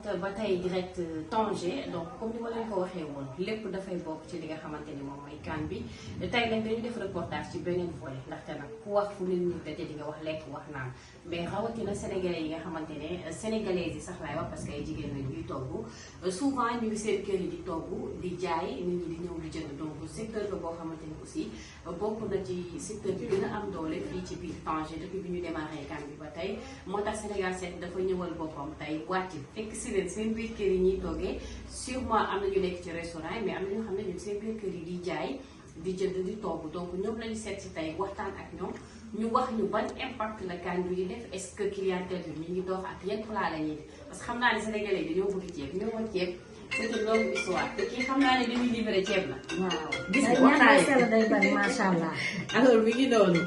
ba tey direct Tanger donc comme ni ma leen ko waxee woon lépp dafay bokk ci li nga xamante ni moom mooy CAN bi tey nag dañu def reportage ci beneen volet ndaxte nag ku wax fu nit ñi daje di nga wax lekk wax naan mais rawatina sénégalais yi nga xamante ne sénégalaises yi sax laay wax parce que ay jigéen lañ ñuy togg souvent ñu ngi seen kër yi di togg di jaay nit ñi di ñëw di jënd donc secteur la boo xamante ni aussi bokk na ci secteur bi gën a am doole fii ci biir Tanger depuis bi ñu démarré CAN bi ba tey moo tax Sénégal 7 dafa ñëwal boppam tey wàcc fekk si leen seen biir kër yi ñuy toggee sûrement am na ñu nekk ci restaurant yi mais am na ñoo xam ne ñun seen biir kër yi di jaay di jënd di togg donc ñoom lañu seet si tey waxtaan ak ñoom ñu wax ñu ban impact la CAN bi di def est-ce que clientèle bi ñu ngi dox ak yan plat la ñuy def parce que xam naa ne sénégalais yi dañoo bëgg ceeb ñoo woon ceeb c'est une longue histoire te kii xam naa ne li muy livré ceeb la. waaw gis nga waxtaan day bari macha allah. alors mi ngi noonu.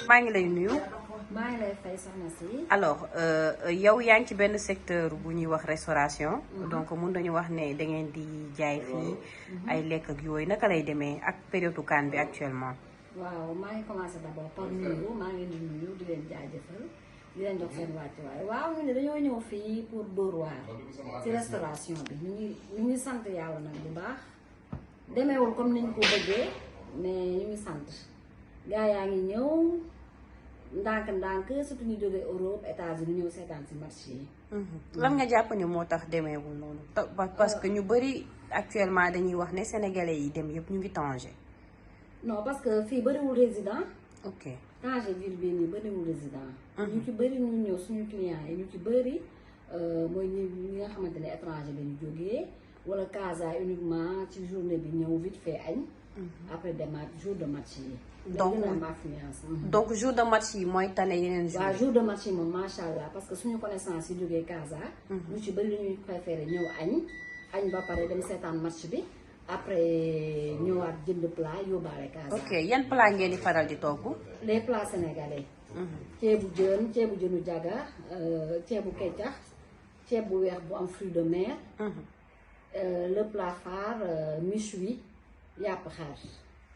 maa ngi lay nuyu. maa ngi lay fay soxna si. alors yow yaa ngi ci benn secteur bu ñuy wax restauration. donc mun nañu wax ne da ngeen di jaay fii ay lekk ak yooyu naka lay demee ak période CAN bi actuellement. waaw maa ngi commencé d'abord par nuyu maa ngi leen di nuyu di leen jaajëfal di leen jox seen wàccuwaay waaw ñu ne dañoo ñëw fii pour Dóor waar ci restauration bi ñu ngi sant yàlla nag bu baax demeewul comme niñ ko bëggee mais ñu ngi sant gaa yaa ngi ñëw. ndànk-ndànk surtout ñu jógee Europe États-Unis ñëw seetaan si marché yi. lan nga jàpp ni moo tax demeewul noonu. parce que ñu bëri actuellement dañuy wax ne sénégalais yi dem yëpp ñu ngi Tanger. non parce que fii bëriwul résident. ok Tanger ville bii nii bëriwul résident. ñu ci bëri ñu ñëw suñu clients yi ñu ci bëri mooy ñi nga xamante ne étranger lañu jógee wala Casa uniquement ci journée bi ñëw vite fait añ. après demaat jour de match yi. donc jour de match yi mooy tane yeneen jour. waaw jour de match yi moom macha allah parce que suñu connaissance yi jógee Casa. ñu ci bëri dañuy préféré ñëw añ ba pare dem seetaan match bi après ñëwaat jënd plat yóbbaale Casa. ok yan plat ngeen di faral di togg. les plats sénégalais. ceebu jënu jaga ceebu keccax ceeb bu weex bu am fruit de mer. le plat phare méchoui yàpp xaar.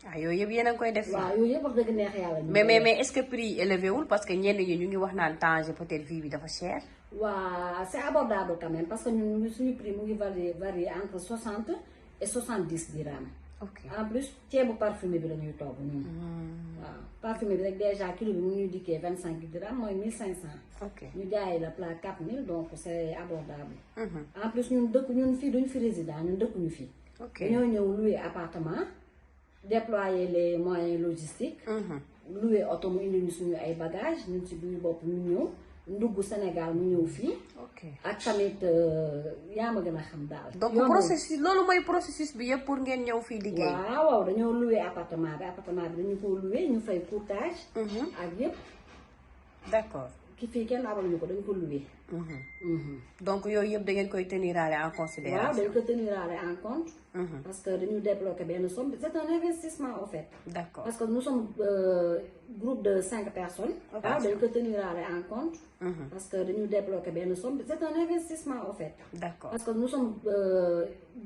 waaw yooyu yëpp yéen a ngi koy def. waaw yooyu yëpp wax dëgg neex yàlla. mais est-ce que prix yi élevé wul parce que ñenn ñi ñu ngi wax naan Tanger peut-être vie bi dafa cher. waaw c'est abordable quand même parce que ñun suñu prix mu ngi varier entre 60 et 70 dirhams. ok en plus ceebu parfumé bi la ñuy togg ñun. waaw parfumé bi rek déjà kilo bi mu ñuy dikkee 25 dirhams mooy 1500. ok ñu jaayee la plat 4000 donc c'est abordable. en plus ñun fii duñu fi résident ñun dëkkuñu fii. ok dañoo ñëw louer appartement. déployer les moyens logistiques. louer oto mu indi ñu suñu ay bagages ñun ci biir bopp ñu ñëw ndugg Sénégal mu ñëw fii. ok ak tamit yaa ma gën a xam daal. donc processus loolu mooy processus bi yëpp pour ngeen ñëw fii liggéey. waaw dañoo louer appartement bi dañu ko louer ñu fay courtage. ak yëpp. d'accord. ki fii kenn abaluñu ko dañu ko louer. donc yooyu yëpp da ngeen koy teniraale en considération. waaw dañu ko teniraale en compte. parce que dañu débloquer benn somme c'est un investissement en fait. d'accord parce que nous sommes groupe de 5 personnes. waaw dañu ko teniraale en compte. parce que dañu débloquer benn somme c'est un investissement en fait. d'accord parce que nous sommes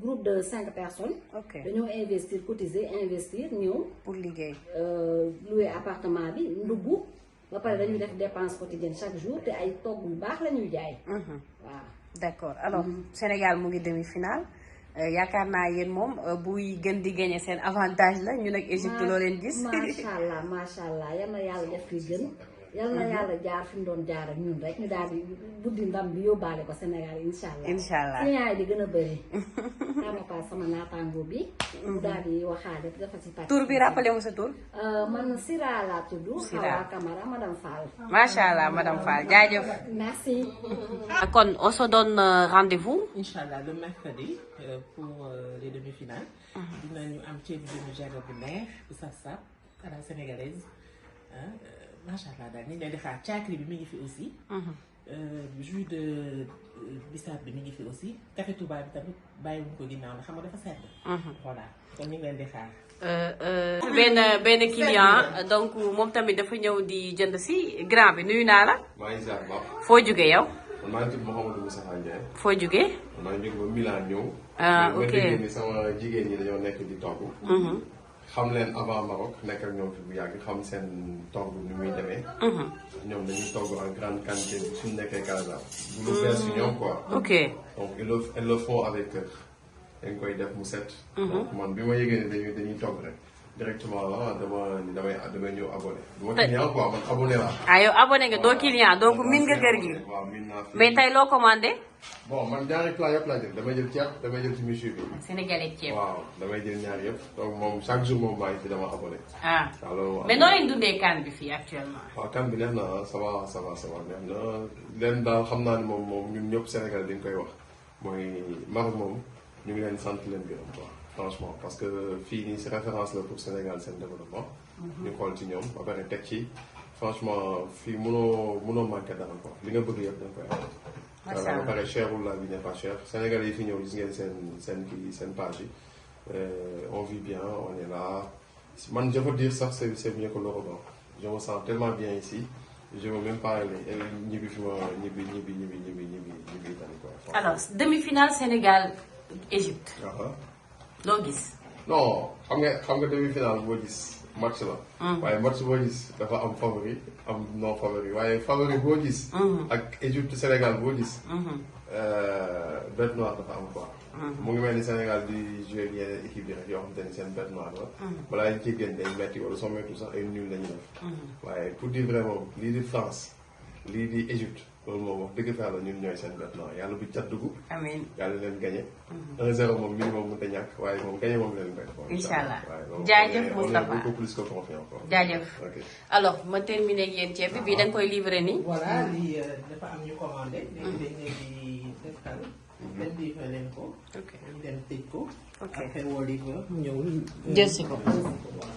groupe de 5 personnes. ok dañoo investir cotiser investir ñëw. pour liggéey. louer appartement bi ndugg. ba pare dañuy def dépense quotidienne chaque jour te ay togg yu baax la ñuy jaay. waaw d'accord alors Sénégal mu ngi demi-finale yaakaar naa yéen moom buy gën di gagner seen avantage la ñun ak Égypte loo leen gis. macha allah yal na yàlla def li gën. yal na yàlla jaar fi mu doon jaar ak ñun rek ñu daal di buddi ndam bi yóbbaale ko Sénégal incha allah. incha allah client yi di gën a bëri. sama paas sama naataango bi. mu daal di waxaale dafa si pàcc. tur bi rappelé mu sa tur. man Sira laa tudd. Sira Hawa Camara madame Fall. macha allah madame Fall jaajëf. merci. kon on se donne rendez-vous. incha allah le mercredi pour les demi-finales. dinañu am ceebu jënu jaga bu neex bu saf-saf à la sénégalaise macha allah daal ñu ngi leen di xaar caakri bi mi ngi fi aussi. jus de bisaab bi mi ngi fi aussi café Touba bi tamit bàyyiwuñ ko ginnaaw la xam nga dafa sedd. voilà kon ñu ngi leen di xaar. benn client donc moom tamit dafa ñëw di jënd si grand bi nuyu naa la. maa ngi ziar baax. foo jugee yow. man maa ngi tudd Mouhamadou Moustapha Ndiaye. foo jugee. maa ngi jóge ba Milan ñëw. ah ok ma déggee ni sama jigéen ñi dañoo nekk di togg. xam leen avant Maroc nekk ak ñoom fi bu yàgg xam seen togg ni muy demee. ñoom dañuy togg en grande quantité suñu nekkee Casa. bu lu bees si ñoom quoi. ok donc ils le font avec cœur. dañ koy def mu set. donc man bi ma yëgee ne dañuy togg rek directement damay ñëw abonné. du ma client quoi man abonné laa. ah yow abonné nga doo client donc min nga kër gi. waaw min naa fi. mais tey loo commandé. bon man ñaari plat yëpp laa jël damay jël ceeb damay jël ci monsieur bi. sénégalais ceeb. waaw damay jël ñaari yëpp donc moom chaque jour moom maa ngi fi dama abonné. ah alors mais noo leen dundee kan bi fii actuellement. waaw kan bi neex na ça va neex na leen daal xam naa ne moom ñun ñëpp Sénégal dañ koy wax mooy Maroc moom ñu ngi leen sant leen gërëm quoi franchement parce que fii nii c'est référence la pour Sénégal seen développement. ñu xool ci ñoom ba pare teg ci franchement fii mënoo manqué dara quoi li nga bëgg yëpp da nga koy am. macha allah ba pare cherul la vie n'est pas cher Sénégal yi fi ñëw gis ngeen seen page yi on vit bien on est là man je veux dire sax c'est mieux que l'Europe. Je me sens tellement bien ici je veux même pas aller ñibbi fi ma ñibbi Italie quoi. alors demi-finale Sénégal Égypte. loo gis. non xam nga demi-finale boo gis match la. waaye match boo gis dafa am favori am non favori waaye favori boo gis. ak Égypte Sénégal boo gis. bête noire dafa am quoi. mu ngi mel ni Sénégal di joué yeneen équipe yi rek yoo xamante ni seen bête noire la. balaa ñu ciy génn day metti wala soo metti sax ay nul la ñuy def. waaye pour dire vraiment lii di France lii di Égypte loolu moom wax dëgg fa yàlla ñun ñooy seen bête noire yàlla bu cat dugg. amiin yàlla leen gagné. 1-0 moom minimum mënut a ñàkk waaye moom gagné moom leen koy def. incha allah jaajëf Moustapha on est beaucoup plus que confiant quoi. jaajëf ok alors ma terminé ak yéen ceeb bi bii da nga koy livré nii. voilà lii dafa am ñu commandé. léegi dañ leen di defal. dañ livré leen ko. ok ñu dem tëj ko. ok après woo livreur mu ñëw. jël si ko. voilà.